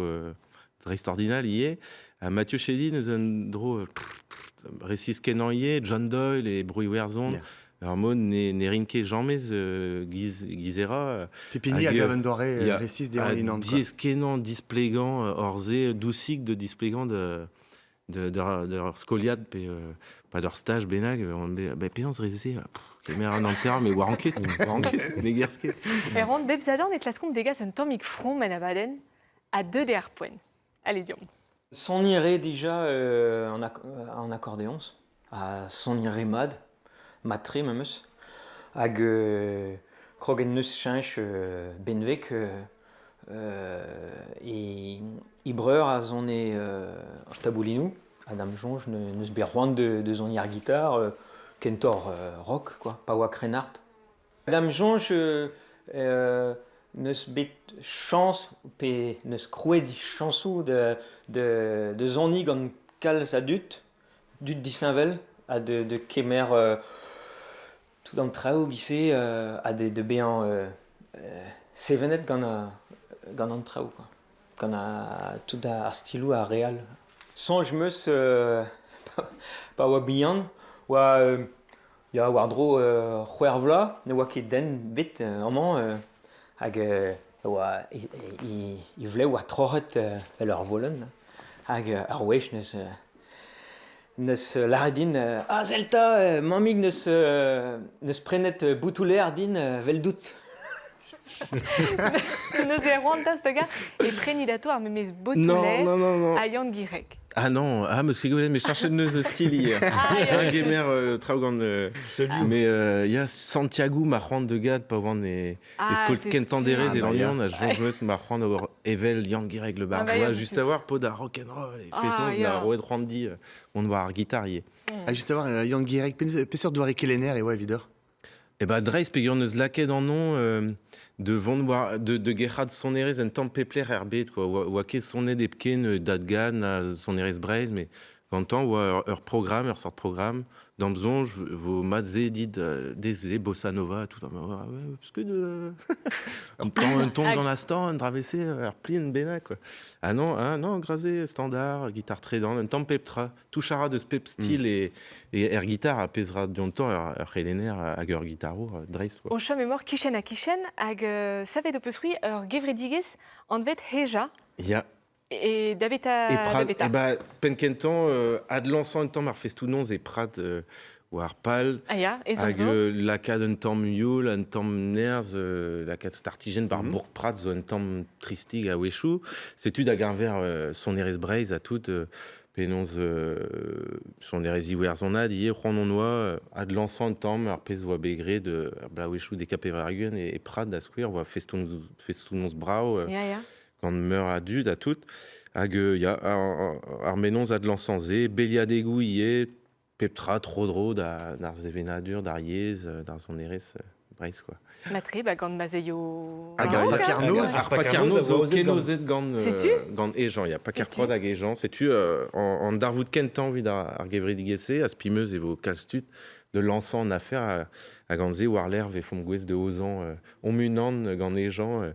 dreistordinal ivez. Ha Mathieu Chédid eus un dro resis-kenañ ivez, John Doyle e Bro-Iwerzhon. Ur mod ne rin ket james giz, gizera. Pep hini a gav un doare resis dezhañ e-unan. Diaes-kenañ displegañ hor-se dousik de displegañ de d'ur skoliad pe pas d'ur staj bennak, ben penaos reze kemer an hanter, mais war an ket, war an ket, ne gerzh ket. Erwan, bep sadorn e klaskomp degas un tammig from en abadenn a deux ar poent. Allez, diomp. Soniñ a rae dija an akordéons, ha soniñ a rae mat, mat-tre memes, hag krog en deus cheñch benveg e breur a sone an taboulinoù, ha da'm soñj n'eus bet c'hoant da soniñ ar gitar, kentoc'h rock quoi, pa oa krennard. Da'm soñj n'eus bet chañs pe n'eus krouet chañsoù da da soniñ gant kalz a dud, dud disheñvel, ha da kemer tout an traoù giz-se ha da bezañ sevenet gant gant an traoù quoi. Gant tout ar stiloù ar re all. Soñj 'm eus pa oa bihan oa Ya, war-dro c'hwec'h vloaz ne oa ket den bet amañ hag e oa e vlev oa troc'het evel ur volenn hag ur wech neus neus lâret din ah sell 'ta mammig neus neus prenet botoù-lêr din 'veldout. Neuze Erwan Dastaga e prenit atao ar memes botoù-lêr ha Yann Gireg. Ah non, ah, meus ket gwelet, mais cherchet neus style hier. Ah, gemer traoù gant... mais ya, Santiago ma c'hoant de gad pa oan e, e skol kentañ derez e Lannion, a soñj meus ma c'hoant ober evel Yann Gireg le bar. Ah, juste a voir pod ar rock'n'roll e fest-noz na roet c'hoant di mont war ar gitar ivez. Ah, juste a voir, Yann Gireg, peseurt doare kelenner e oa evidoc'h? E ba dreist peogwir n'eus lakaet an nom de vont war de gerc'hat sonerezh un tamm pep lec'h er bed quoi. Oa ket sonet hepken Dadgan na sonerezh Breizh met gantañ oa ur programm, ur sort programm. D'am soñj vo mat se dit deze bossa nova tout. Ah ouais, parce que de un ton gant astan, un dra vese ur plien bennak quoi. Ah non, ah non, graze standard, guitare trédant, un tamm pep tra. Touch a ra deus pep stil e er gitar a pezh ra diontañ ur c'helenner hag ur gitarour dreist. Quoi. O chom emaoc'h kichen ha kichen hag savet ho peus c'hwi ur gevredigezh anvet Heja. Ya. E da beta, e Prad, da beta. E ba, penn kentañ, adlañsañ un tamm ar festoù-noz e Prad war pal. Ah ya, hag lakaat un tamm youl, un tamm nerzh, lakaat startijenn bar bourk Prad zo un tamm tristig a-wechoù. Setu da geñver sonerezh Breizh ha tout, penaos sonerezh iwerzhonat ivez, c'hoant hon oa adlañsañ un tamm ar pezh oa bet graet ar bloavezhioù dek-ha-pevar-ugent e Prad da skouer, oa festoù-noz brav gant meur a dud ha tout. Hag ya, ar mennozh adlañsañ-se, beliadegoù ivez, pep tra tro-dro d'ar sevenadur, d'ar yezh, d'ar sonerezh Breizh quoi. Matre, ba gant Mazeio. Hag ar Pakernoz. Ar Pakernoz zo kenozet gant gant Ejean, ya, Pakerprod hag Ejean. Setu an darvoud kentañ evit ar gevredigezh-se, a spimeus e vo kalz tud de lançañ an afer hag an se war-lerc'h vefomp gouest de ozañ omp-unan gant Ejean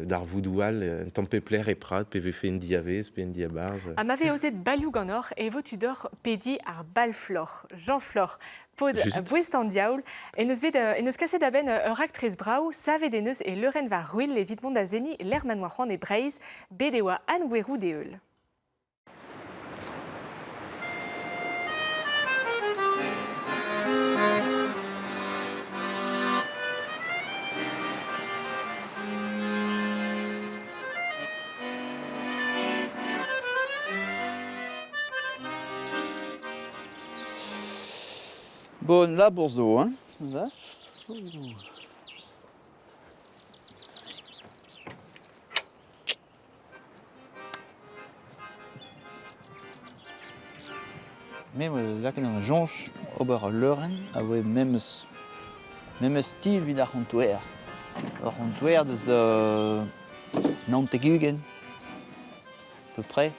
darvoudoù all un tamm pep lec'h e Prad, pe vefe en diavez pe en diabarzh. Ha ma vez aozet balioù ganeoc'h e vo tu deoc'h pediñ ar bal-floc'h, Jean Floc'h, paotr boest an diaoul, en deus bet en deus kaset a-benn ur raktres brav savet en deus e leurenn war ruilh evit mont da seniñ lec'h ma n'oa c'hoant e Breizh, bet e oa Anne Gouerou d'e heul. Bon, labour zo, hein, Me 'oa lakaet ma soñj ober ul leurenn a voe memes memes stil evit ar c'hontouer. Ur c'hontouer deus 99 à peu près.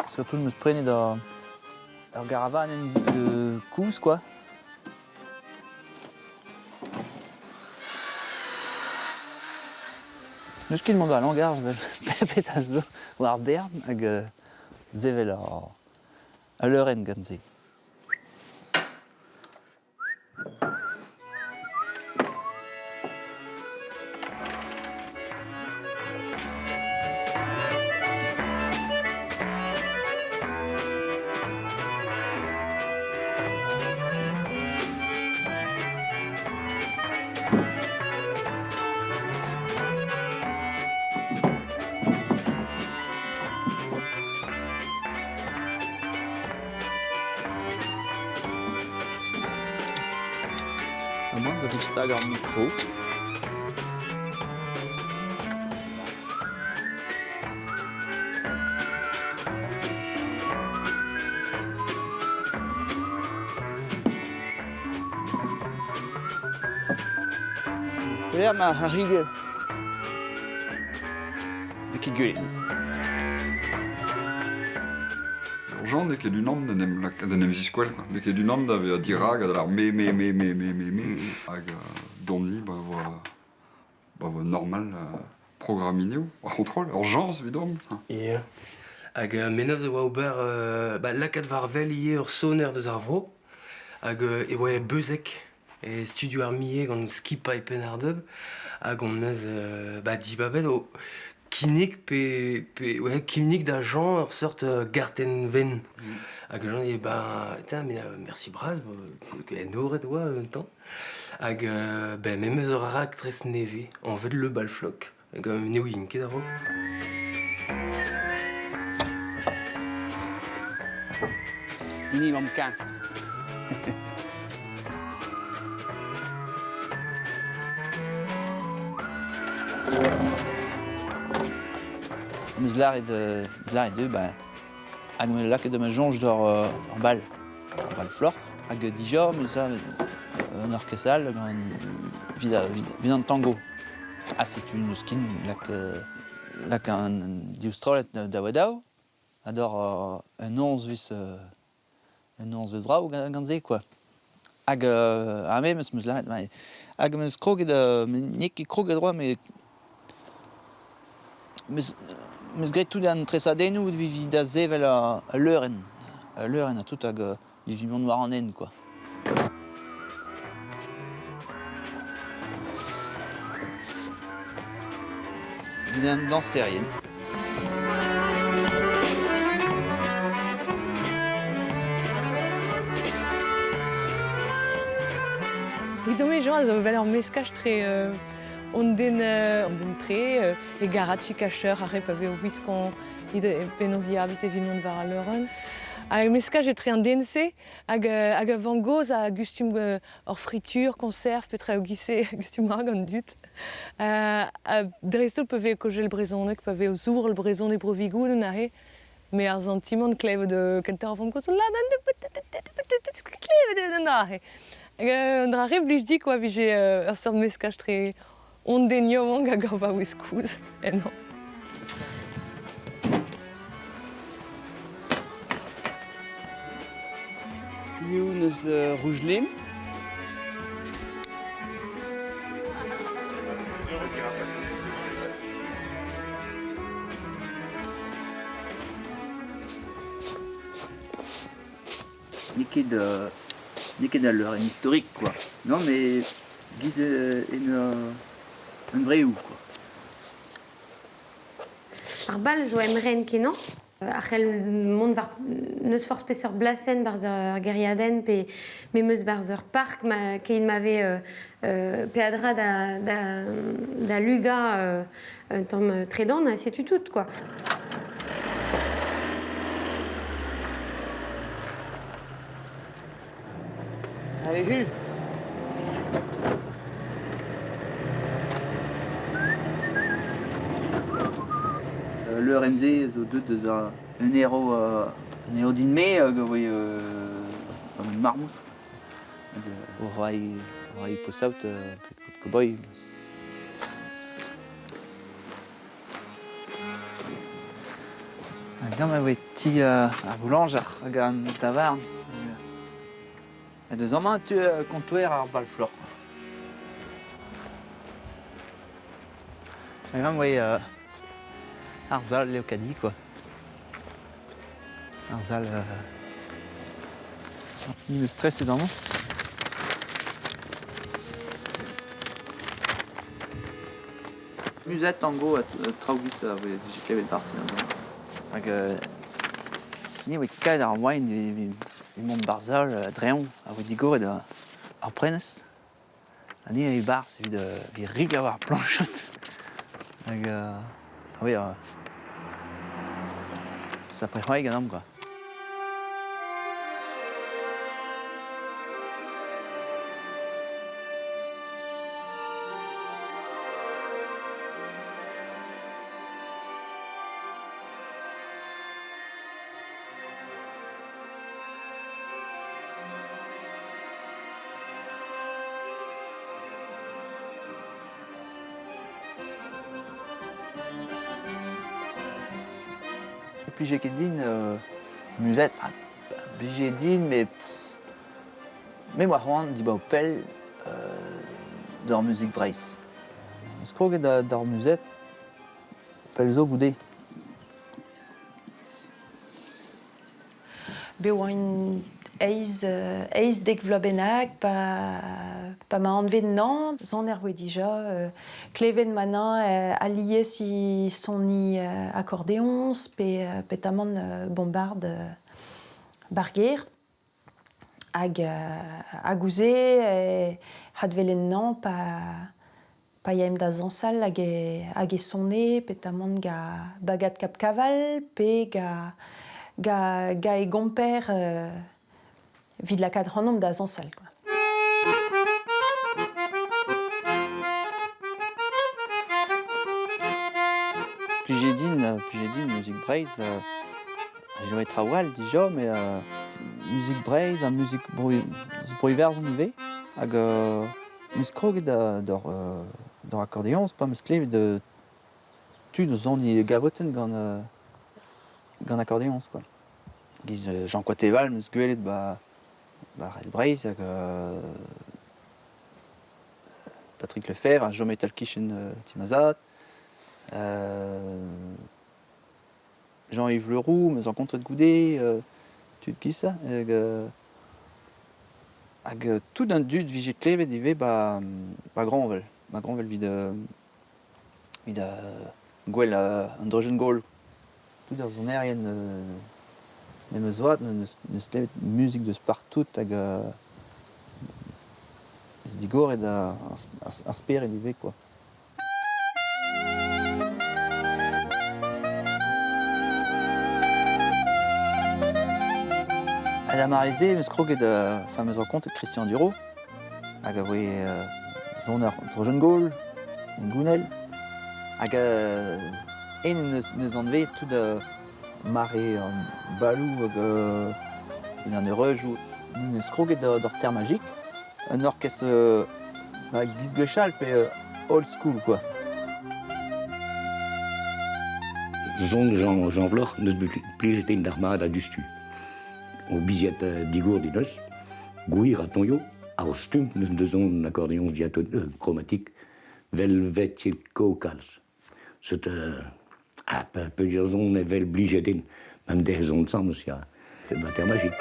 Surtout 'm eus prenet ur garavanenn kozh quoi. N'eus ket mont da Langars pepet a zo war bern hag sevel al leurenn gant se. Amañ da stag ar mikro. Pelec'h ma c'harrigell? N'eo ket gwelet. Jean n'eo ket unan d'en em lak- d'en em ziskwel quoi. N'eo ket unan da vezañ dirak ha da lâret me me me me me me me hag dont-ni ba voa ba voa normal programmiñ eo ar c'hontrol ur jañs evidomp. Ya. Hag mennozh e oa ober ba, lakaat war wel ivez ur soner deus ar vro. Hag e oa e Beuzeg, e studio ar Millet gant skipailh Penn-ar-Dub. Hag on eus ba, dibabet o kinnig pe, pe ouais, kinnig da Jean ur seurt gartenn wenn. Hag Jean dit ben, tiens, mais merci bras, enoret oa un temps. Hag ben memes ur raktres nevez, anvet Le Balfloc. Hag ne ouien ket a-raok. Hini mamm-kaer. Meus lâret, lâret dezhe, ben, hag me lakaet ma soñj d'ur bal, ur bal floc'h. Hag dija, me savet un orkestr all gant evit an tango. Ha setu n'eus ken lak an div strollad daou-ha-daou ha d'ober un nozvezh un nozvezh brav gant se quoi. Hag ha me 'meus lâret hag 'meus kroget n'eo ket kroget droit met 'meus graet tout an tresadennoù evit da sevel ul leurenn. Ul leurenn ha tout hag evit mont war an hent quoi. Evit an dañserien. Evidon-me, Jean a zo evel ur meskaj tre on den, on den tre, e garatchi kacheur ar re pa vez o wiskañ penaos ya evit evit mont war al leurenn. Hag meskaj etre an den-se hag, hag ur vamm-gozh a gustum ur fritur, konserv, petra eo giz-se gustum mat an dud. Ha dreist-holl pa vez kogel brezhoneg, pa vez o zourl brezhoneg Bro-Vigoudenn aze, me ar santimant klevet kentoc'h ar vamm-gozh o klevet an aze. Hag an dra re blij dit quoi, vije ur seurt meskaj tre on den yaouank hag ur vaouez kozh ennañ. Piv 'neus Rougelim? N'eo ket n'eo ket al leurenn historique quoi. Non mais giz en hunvreoù quoi. Ar bal zo emren kenañ. A c'hell mont war n'eus forzh peseurt blasenn barzh ur gêriadenn pe memes barzh ur park ma keit ma vez peadra da, da, da lugañ un tamm tredan ha setu tout quoi. Allez, hu Leurenn-se zo deuet deus un ero un ero din-me hag a voe gant marmouz. Hag o c'hoari c'hoari posaout cowboy. Hag amañ e voe ti ar voulañjer hag an tavarn. Ha deus amañ e teu kontoer ar balflor. Hag amañ e voe ar sal Leokadi quoi. Ar sal... Ni 'meus streset amañ. Musette tango ha traoù giz a voe klevet barzh Hag ni a voe kaet ar moaien evit mont barzh-holl a-dreñv a voe digoret ar prenestr. Ha ni e-barzh evit riblañ war ar plañchod. Hag oui, sapre c'hoari ganeomp quoi. Plije ket din musette, enfin, blije din, mais me 'oa c'hoant dibaoe pell d'ur muzik Breizh. Eus kroget d'ar musette pell zo goude. Bet oan eizh, eizh dek vloaz bennak pa, pa ma anvet Nantes, soner voe dija, klevet ma nañ alies e soniñ akordeoñs pe petamant bombard barger. Hag, hag ouzh se e adwelen nañ pa, pa yaemp da zañsal hag e, hag e sone petamant ga bagad Cap Caval pe ga, ga, ga e gomper evit lakaat ac'hanomp da zañsal quoi. Plije din, plije din muzik Breizh, J'aurais traoù all dija, met Muzik Breizh ha muzik bro-Iwerzhon ivez hag 'meus kroget d'ober akordeoñs pa 'meus klevet tud o soniñ gavotenn gant gant akordeoñs kwa. Giz Jean Coateval 'meus gwelet 'ba 'ba Rez-Breizh hag Patrick Lefebvre a chome e-tal-kichen ti ma zad. Jean-Yves Leroux 'meus rankontret goude tud giz-se hag hag tout an dud 'vije klevet ivez 'ba 'ba Groñvel. 'Ba Groñvel 'vit evit gwell an Dreujenn-Gaol. Tout ar sonerien memes oad 'neus klevet muzik deus partout hag 'neus digoret ar spered ivez kwa. Ha da mare-se em eus kroget enfin em eus renkontret Christian Duro hag a voe soner Trojan-Gaol en Gounel hag en neus anvet tout mare an baloù hag an eureujoù. Neus kroget d'ur terre magique, un orchestre ba giz gwechall pe old school quoi. Son Jean, Jean Vloc'h neus plijet din d'ar mat ha diouzhtu. O biziad digour din eus, gwir ha tonio, ar stumm neus deus on akordeoñs diaton chromatique velvet kalz. Set ah, peogwir zon evel blijet din, ma 'm dez zon samus ya, c'est magique.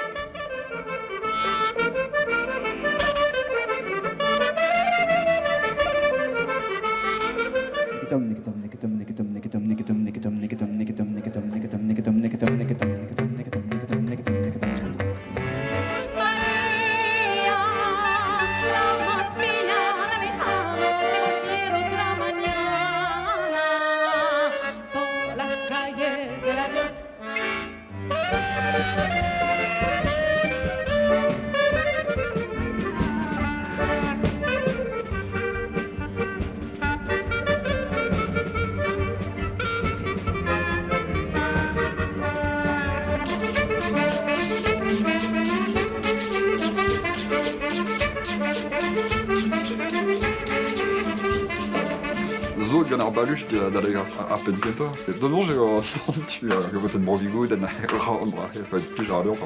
Zo gant ar baluch da ar penn kentañ. Dommage eo an tu gavotenn Bro-Vigouden an dra plijadur.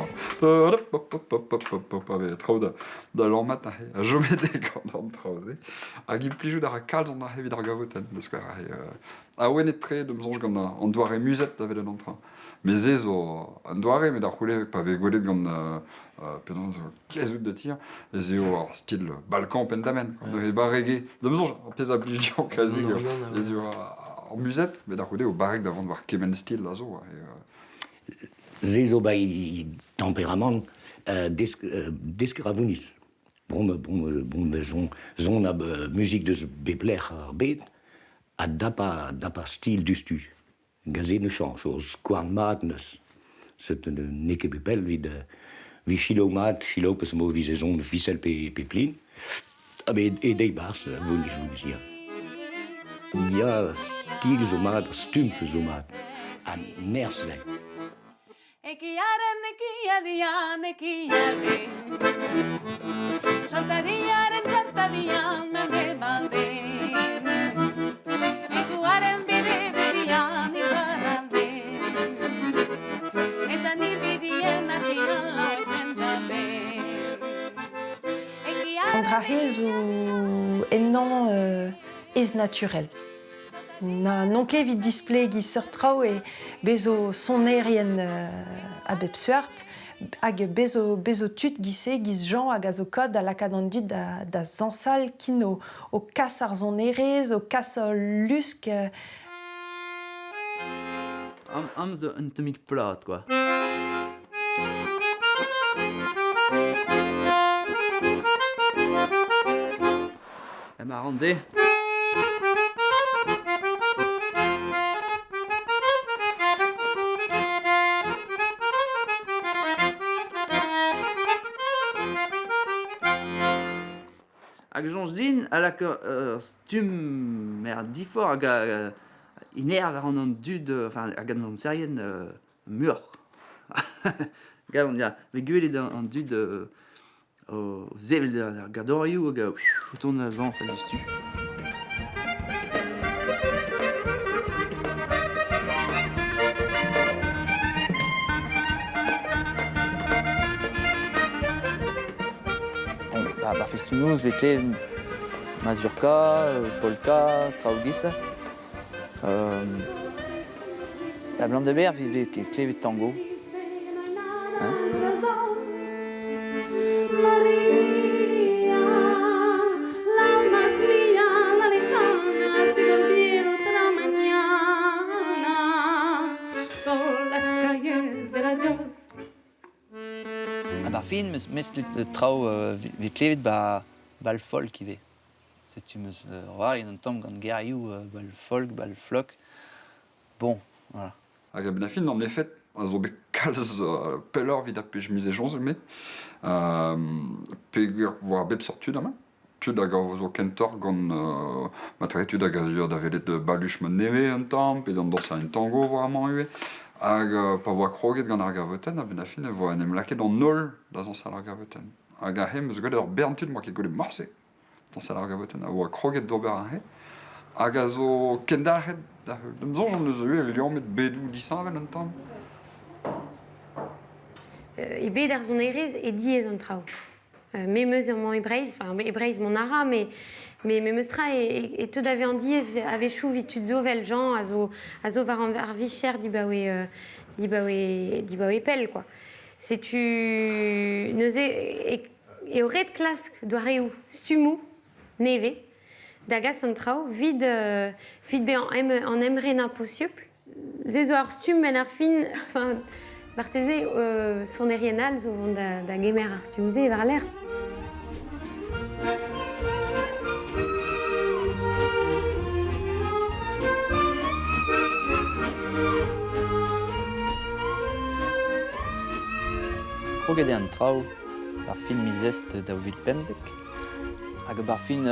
Traoù da lammat aze, a chome gant an traoù-se. Hag implijout a ra kalz an evit ar gavotenn, da skouer. Awenet-tre d'am soñj gant an doare muzet da welet an traoù. Met se zo un doare, met ar c'houde pa vez gwelet gant penaos kazout da tir, ez eo ar stil Balkan penn-da-benn. Neuze ba reggae. D'am soñj, ar pezh a blij din kazi ez eo ar muzet, met ar c'houde eo barrek da vont war kement stil a zo. Se zo ba e temperamant desk desk a vouniz. Bon, bon, bon, son, son a muzik deus bep lec'h ar bed a dapa, dapa stil diouzhtu. Gazennoù chañs, ur skouarn mat 'neus. Setu n'eo ket bet pell evit evit selaou mat, selaou peseurt mod e veze son fisel pe pe plin. Ha bet e deiz barzh vouniz vouniz ya. Ya, stil zo mat, stumm zo mat. Ha nerzh 'vez. Ekiaren ekiadian ekiade Saltadiaren txartadian mende Eguaren bide bidean iparralde Eta ni bidien argian lauetzen jabe An dra-se zo ennañ ez naturel. Na n'on ket evit displegiñ seurt traoù e bez zo sonerien a bep seurt hag bez zo bez zo tud giz-se, giz Jean hag a zo kod da lakaat an dud da, da zañsal kin o, o kas ar sonerezh, o kas ul lusk. Am, am zo un tammig plat quoi. Marrant-se. Hag soñj din a lak ur stumm er diforc'h hag a enerv a ran an dud, enfin hag an danserien muioc'h. Galon, ya, vez gwelet an dud o sevel ar gadorioù hag o tont da zañsal diouzhtu. Bon, ba, bar festoù-noz 'vez klevet mazurka, polka, traoù giz. Da Blanc-de-Mer 'vez klevet tango. Hein? A-benn ar fin 'meus mesket traoù 'vez klevet 'ba bal folk ivez. Setu 'meus c'hoariet un tamm gant gerioù bal folk, bal flok. Bon, voilà. Hag a-benn ar fin, en effet, a zo bet kalz pelloc'h evit ar pezh 'mize soñjal-me. Peogwir 'oa bep seurt tud amañ. Tud hag a zo kentoc'h gant matrehe tud hag a zeu da welet baluch ma nevez un tamm pe d'an dañsañ un tango 'voa amañ ivez. Hag pa oa kroget gant ar gavotenn, a-benn ar fin e voa en em lakaet an holl da zañsal ar gavotenn. Hag aze 'm eus gwelet ur bern tud 'moa ket gwelet morse. Dañsal ar gavotenn a oa kroget d'ober aze hag a zo kendalc'het da heul. Da'm soñj hon eus ivez liammet bedoù disheñvel un tamm. E bed ar sonerezh e diaes an traoù. Me 'm eus amañ e Breizh, enfin e Breizh mont a ra, met memes tra e teu da vezañ diaes a-wechoù evit tud zo 'vel Jean a zo, a zo war ar vicher dibaoe, dibaoe, dibaoe pell quoi. Setu neuze e eo ret klask doareoù stummoù nevez da gas an traoù evit evit bezañ an emrenañ posupl. Se zo ar stumm benn ar fin, enfin marteze sonerien all zo vont da gemer ar stumm-se war-lerc'h. Kroget eo an traoù Ar fin miz Est 2015 hag ar fin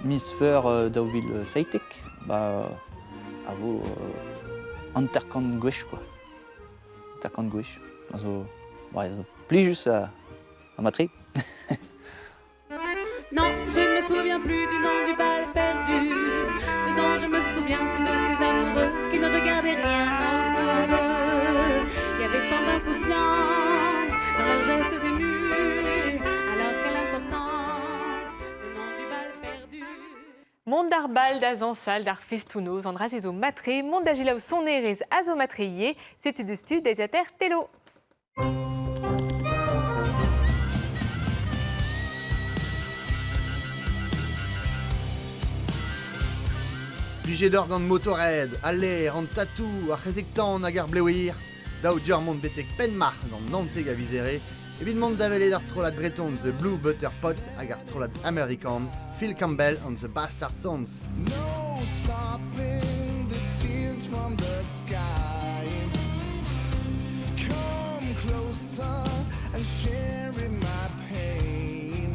miz Feur 2017 ba a vo 50 gwech quoi. 50 gwech. A zo, ouais, a zo plijus ha mat-tre. Non, je ne me souviens plus du nom du bal perdu. Ce dont je me souviens, c'est de ces amoureux qui ne regardaient rien autour d'eux. Il y avait tant d'insouciance dans leurs gestes émus. Alors quelle importance, le nom du bal perdu. Mont d'ar bal da zañsal d'ar festoù-noz, an dra-se zo mat-tre, mont da selaou sonerezh a zo mat-tre ivez, setu deus tu deiziataer Telo. Plijet oc'h gant Motorhead, al lêr, an tatou, ar c'hezeg-tan hag ar blev hir? Dav deoc'h mont betek Penmarc'h gant Nanteg a viz Here evit mont da welet ar strollad breton The Blue Butter Pot hag ar strollad amerikan Phil Campbell and the Bastard Sons. No stopping the tears from the sky. Come closer and share in my pain.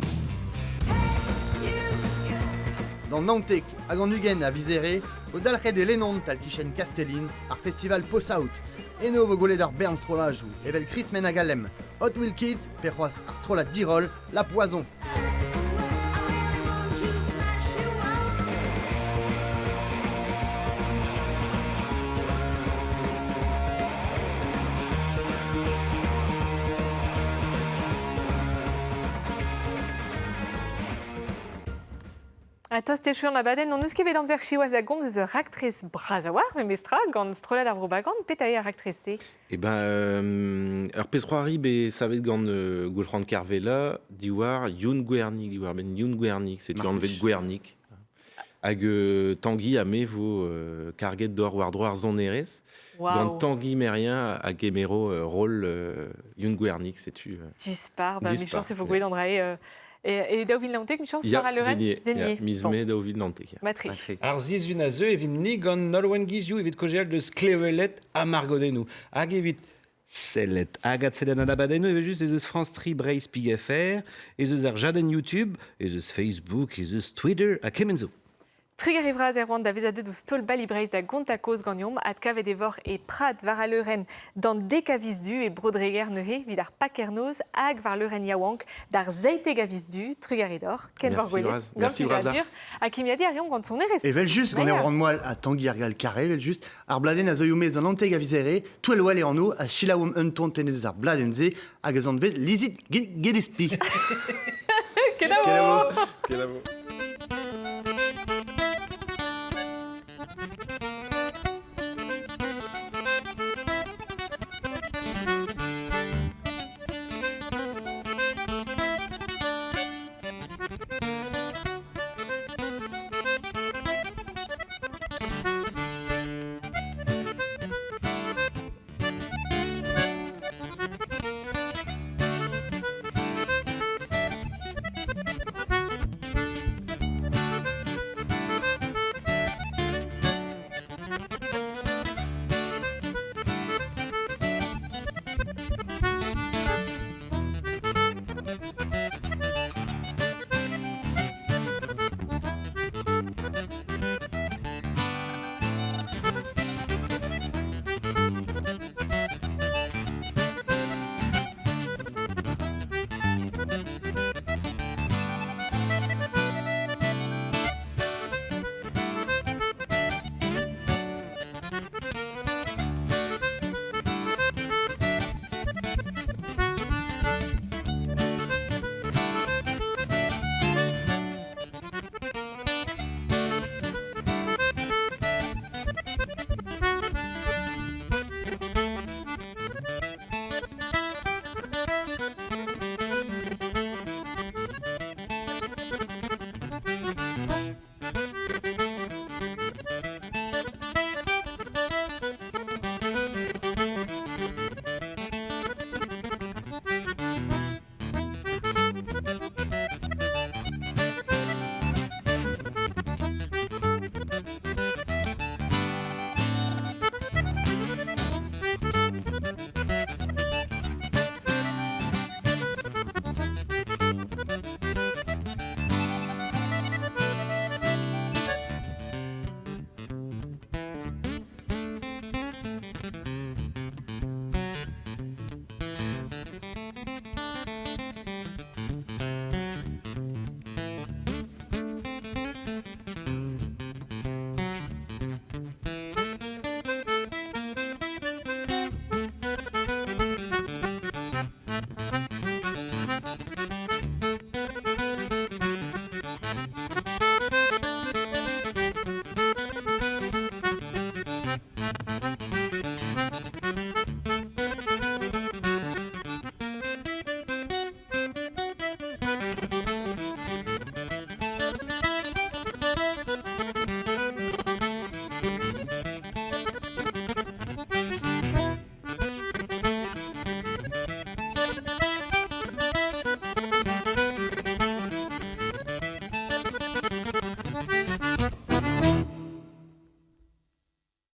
D'an 19 hag an 20 a viz Here o dalc'het e Lennon tal-kichen Kastellin ar festival Post-Out. Eno vo gwelet ar bern strollajoù evel Chris Menagalem, Hot Wheel Kids pe c'hoazh ar strollad diroll La Poison. Ha tost echu an abadenn, n'hon eus ket bet amzer siwazh da gomz eus ur raktres bras a-walc'h memestra gant strollad ar Vro Bagan. Petra eo ar raktres-se? Eh ben, ur pezh-c'hoari bet savet gant Goulc'han Kervella diwar Youn Gwernig, diwar-benn Youn Gwernig, setu anvet Gwernig. Hag Tanguy ha me vo karget d'or war-dro ar sonerezh. Wow. Gant Tanguy Merien a gemero rôle Youn Gwernig, setu. Dispar, bah, michañs e vo gwelet an dra-se E 2019, michañs, war al leurenn? Zenier. Miz Mae 2019. Matri. Ar sizhun a zeu e vimp-ni gant Nolwenn Gizioù evit kaozeal deus klewelet ha margodennoù. Hag evit sellet hag adsellet an abadennoù evel-just ez eus France 3 Breizh Pig FR, ez eus ar jadenn YouTube, ez eus Facebook, ez eus Twitter ha kement zo. Trugarez vras Erwan da vezañ deuet ouzh taol Bali Breizh da gontañ kaoz ganeomp. Adkavet e voc'h e Prad war al leurenn d'an dek a viz Du e Bro-Dreger neuze evit ar paker-noz hag war leurenn yaouank d'ar 17 a viz Du. Trugarez deoc'h, ken war gwelet, gant plijadur. Ha kimiadiñ a reomp gant sonerezh. Evel-just, gant Erwan Moal ha Tangi ar Gall Carré, evel-just, ar bladenn a zeuio maez an 19 a viz Here, touell well e anv ha selaouomp un ton tennet eus ar bladenn-se hag a zanvez Lizit Gillespie. Kenavo! Kenavo!